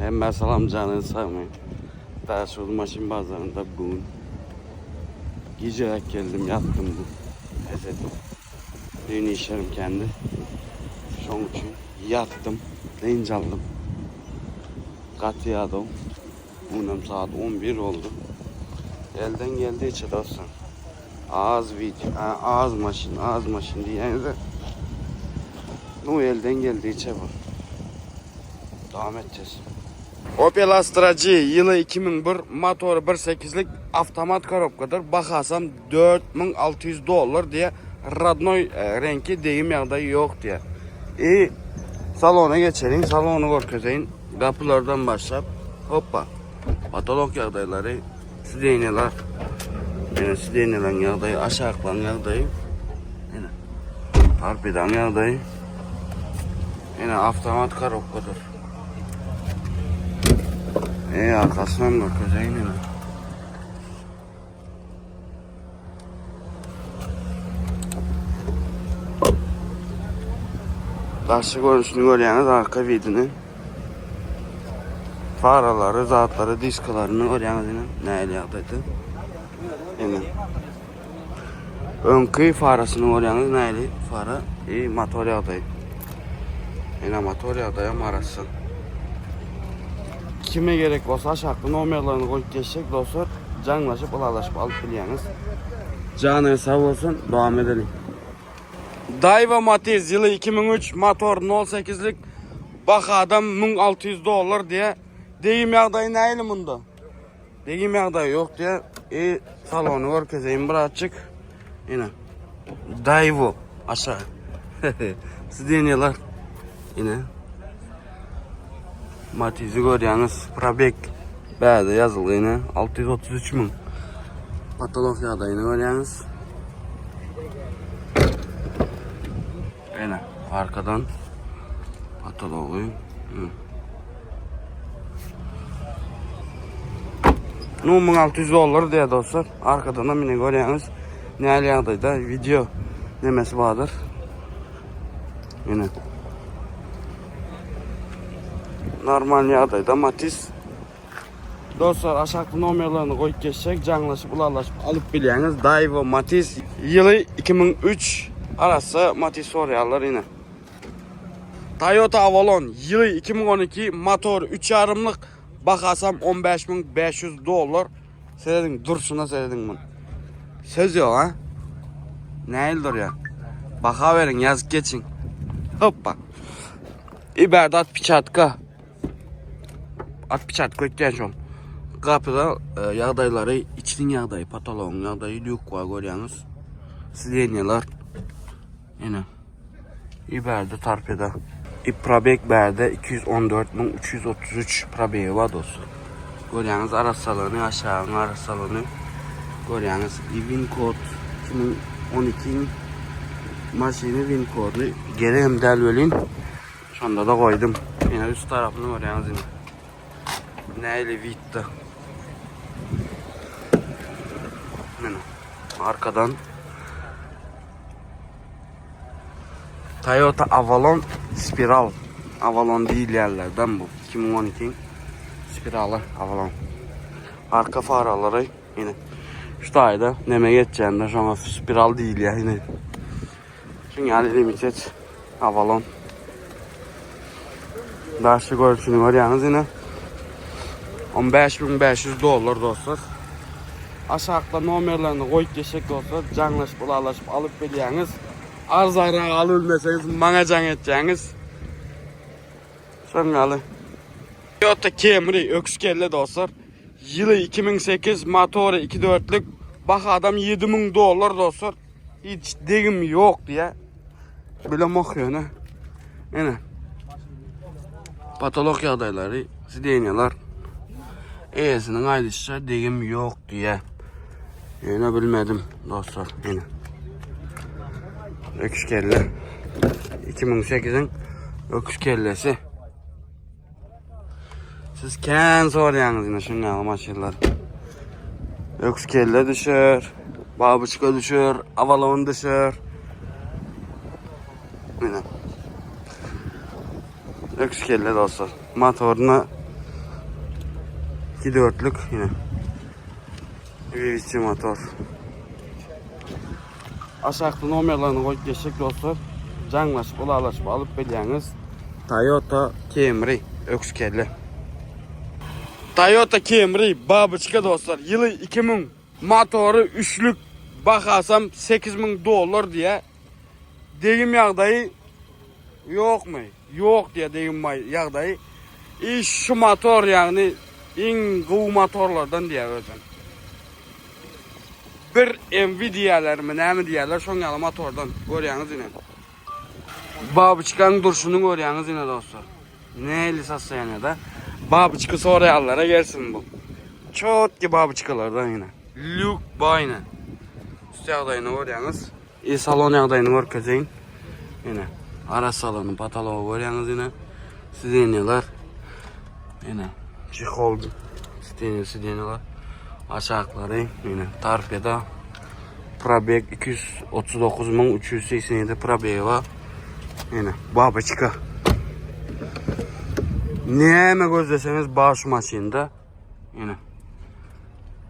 Hemmä salam janyňyz sagmy? Daşoguz maşyn bazarynda bu gün gijeräk geldim ýatdym bu pes edip. Düýn işlerim kändi. Şoň üçin ýatdym, dynç aldym. Gaty ýadaw. Bu günem saat 11 boldy. Elden geldiçe dostlar. Az video, az maşyn, az maşyn diýýäňizde. Nu elden geldiçe bu. Dowam etjek. Opel Astra G ýyly 2001, motory 1.8-lik avtomat korobkadyr. Bahasam 4600 dollar diýe. Rodnoý e, reňki degim ýagdaýy ýok diýe. I salona geçeliň, salony görkezeýin. Gapylardan başlap, hoppa. Patolog ýagdaýlary, sidenýalar. Ýene sidenýalaryň ýagdaýy, aşaklaryň ýagdaýy. Ýene torpedaň ýagdaýy. Ýene avtomat korobkadyr. E, arkasyndan görkezeýin ýene. Daşky görnüşini görýäňiz, arka widini. Faralary, zatlary, diskalaryny görýäňiz ine, nähili ýagdaýda. Ine. Öňki farasyny görýäňiz, nähili fara i motor ýagdaýy. Ine motor ýagdaýy hem arassa. Kime gerek bolsa aşakda nomerlerini goýup geçjek dostlar. Jaňlaşyp ylalaşyp alyp bilýäňiz. Janyňyz sag bolsun, dowam edeliň. Daiwa Matiz ýyly 2003 motor 08-lik bahadam 1600 dollar diýe. Degim ýagdaýy nähili munda? Degim ýagdaýy ýok diýe. E salony görkezeýin birazjyk. Ine. Daiwa aşağı. Sidenýalar. Ine. Matizi görýäňiz. Probek bäde ýazylgy ine 633 müň. Patolog ýagdaýyny görýäňiz. Ine arkadan patology. Nu 1600 dollar diýär dostlar. Arkadan da mine görýäňiz. Näli ýagdaýda video nemesi bardyr. Ine. Normal ýagdaýda Matiz. Dostlar aşakda nomerlerini goýup geçsek, jaňlaşyp, ulallaşyp alyp bilýäňiz. Daiwa Matiz ýyly 2003 arassa Matiz soraýarlar ine. Toyota Avalon ýyly 2012 motor 3,5-lyk bahasam 15500 dollar. Serediň durşuna serediň mun. Söz ýok ha. Näil durýar? Baha beriň ýazyp geçiň. Hoppa. Iberde atpiçatka. Atpiçatka ötýän şol. Gapyda e, ýagdaýlary, içiniň ýagdaýy, patologyň ýagdaýy lýuk bar görýäňiz. Sidenýalar. Ine. Iberde torpeda. I probeg bärde 214333 probegi bar dostlar. Görýäňiz arassalygyny, aşagyň arassalygyny görýäňiz. I win kod 2012 maşyny win kody geregem däl welin şonda da goýdum. Ine üst tarapyny görýäňiz ine. Nähili widda. Mine arkadan Toyota Avalon Spiral. Avalon diýilýärlerden bu. 2012 Spiraly Avalon. Arka faralary ýene şu taýda neme geçýände şoňa spiral diýilýär ýene. Şuň ýaly limited Avalon. Daşy görnüşini görýäňiz ýene. 15500 dollar dostlar. Aşakda nomerlerini goýup geçjek dostlar. Jaňlaşyp, ulalaşyp alyp bilýäňiz. Arzanrak alyp bilmeseňiz maňa jaň etýäňiz. Şonuň ýaly. Toyota Camry öküz kelle dostlar. Ýyly 2008, motory 2.4-lük, bahadam 7000 dollar dostlar. Hiç degim ýok diýä. Bilemok ýöne. Ene. Patolog ýagdaýlary, sidenýalar. Eýesiniň aýdyşyça degim ýok diýä. Ýöne bilmedim dostlar. Ene. Öküz kelle. 2008-iň öküz kellesi. Siz kän soraýaňyz ine şuň ýaly maşynlar. Öküz kelle düşer, babuçka düşer, avalon düşer. Ine. Öküz kelle dostlar. Motoryna. 2 dörtlük ýene. VVC motor. Aşakda nomerlerini goýup geçjek dostlar. Jaňlaşyp, ulalaşyp alyp bilýäňiz. Toyota Camry öküz kelle. Toyota Camry babyçka dostlar. Ýyly 2000, motory üçlük, bahasam 8000 dollar diýä. Degim ýagdaýy ýokmy? Ýok diýä degim ýagdaýy. I şu motor ýagny iň gowy motorlardan diýä özem. Bir MV diýýärlermi näme diýýärler şoň ýaly motordan görýäňiz ine. Babyçkaň durşuny görýäňiz ine dostlar. Nähili sostoýaniýada. Babyçka soraýanlara gelsin bu. Çotki babyçkalardan ine. Lýuk bar ine. Üst ýagdaýyny görýäňiz. I salon ýagdaýyny görkezeýin. Ine, ara salony, patalogy görýäňiz ine. Sidenýalar. Ine, çehol sidenýa, sidenýalar. Aşaklary ine torpeda. Probeg 239387 probegi bar. Ine, babaçka. Näme gözleseňiz bar şu maşynda. Ine.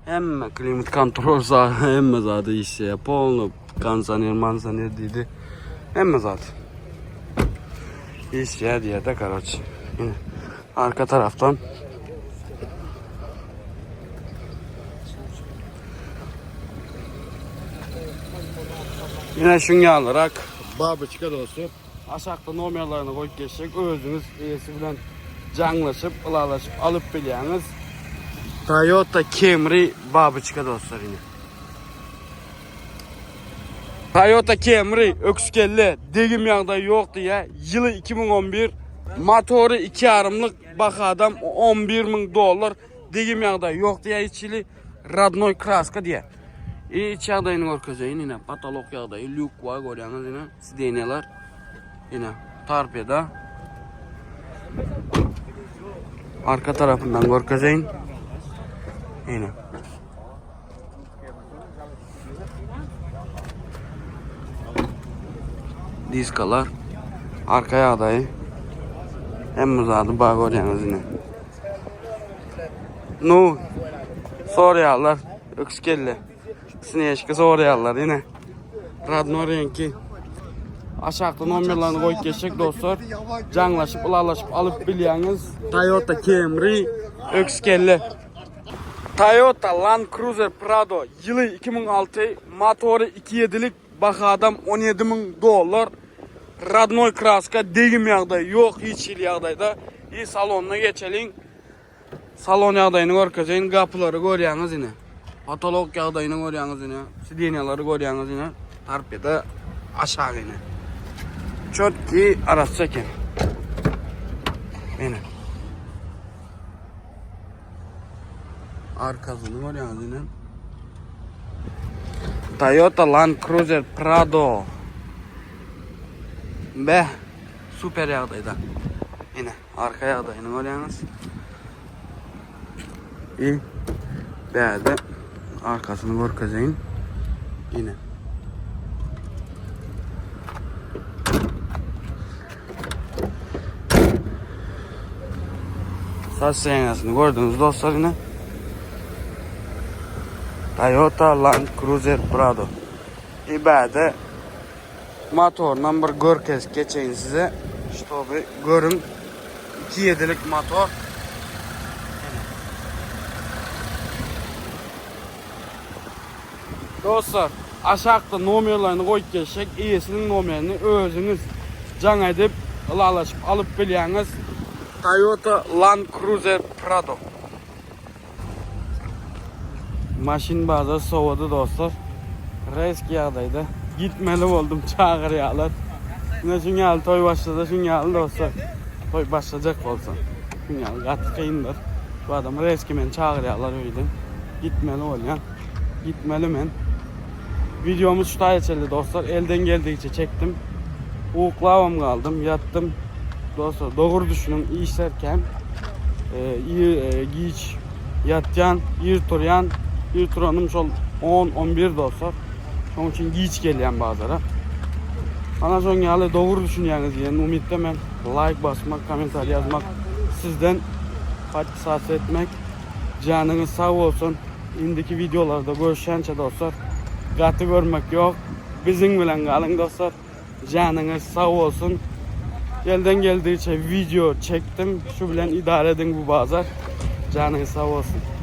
Hemme klimat kontrol zat, hemme zady işleýär. Polny kondisioner, mansioner diýdi. Hemme zat. Işleýär diýýär-de, karoç. Ine. Arka tarafdan Ine şuň ýalyrak babyçka dostlar. Aşakda nomerlerini goýup geçjek. Özüňiz eýesi bilen jaňlaşyp, ylalaşyp alyp bilýäňiz. Toyota Camry babyçka dostlar ine. Toyota Camry öküz kelle degim ýagdaýy ýok diýýä. Ýyly 2011, motory 2 ýarymlyk, bahadam 11 müň dollar. Degim ýagdaýy ýok diýýä hiç hili. Radnoý kraska diýýä. I iç ýagdaýyny görkezeýin ine patolok ýagdaýy lýuk bar görýäňiz ine sidenýalar ine torpeda arka tarapyndan görkezeýin ine diskalar arka ýagdaýy hemme zady bar görýäňiz ine Nu soraýarlar öküz kelle. Snežka soraýarlar ine. Radno reňki. Aşakda nomerlerini goýup geçjek dostlar. Jaňlaşyp, ylalaşyp alyp bilýäňiz. Toyota Camry öküz kelle. Toyota Land Cruiser Prado ýyly 2006, motory 2.7-lik, bahadam 17 müň dollar. Radnoý kraska, degim ýagdaýy ýok hiç hili ýagdaýda. I salonyna geçeliň. Salon ýagdaýyny görkezeýin. Gapylary görýäňiz ine. Potolok ýagdaýyny görýäňiz ine. Sidenýalary görýäňiz ine. Torpeda aşak ine. Çotki arassa eken. Ine. Arkasyny görýäňiz ine. Toyota Land Cruiser Prado. Beh, super ýagdaýda. Ine. Arka ýagdaýyny görýäňiz. I bäde arkasyny görkezeýin. Ine. Saç ýeňesini gördüňiz dostlar ine. Toyota Land Cruiser Prado. I bäde Motorynam bir görkezip geçeýin size. Ştoby görüň. 2.7-lik motor. Dostlar, aşakda nomerlerini goýup geçjek. Eýesiniň nomerini özüňiz jaň edip, ylalaşyp alyp bilýäňiz. Toyota Land Cruiser Prado. Maşyn bazar sowady dostlar. Reski ýagdaýda. Gitmeli boldum çagyrýarlar. Ine şuň ýaly toý başlasa şuň ýaly dostlar. Toý başlajak bolsa. Şuň ýaly gaty kyndyr. Bu adam reski meni çagyrýarlar öýden. Gitmeli bolýan. Gitmeli men. Videomuz şu taýa çenli dostlar. Elden geldigiçe çekdim. Uklabam galdym, ýatdym. Dostlar, dogry düşüniň, işler kän. E, ir, e, giç ýatýan, ir turýan. Ir turanym şol 10-11 dostlar. Şonuň üçin giç gelýän bazara. Ana şoň ýaly dogry düşünýäňiz diýen umytda men like basmak, kommentariý ýazmak sizden podpisasiýa etmek. Janyňyz sag bolsun. Indiki wideolarda görüşýänçä dostlar. Gaty görmek ýok. Biziň bilen galyň dostlar. Janyňyz sag bolsun. Elden geldigiçe wideo çekdim. Şu bilen idare ediň bu bazar. Janyňyz sag bolsun.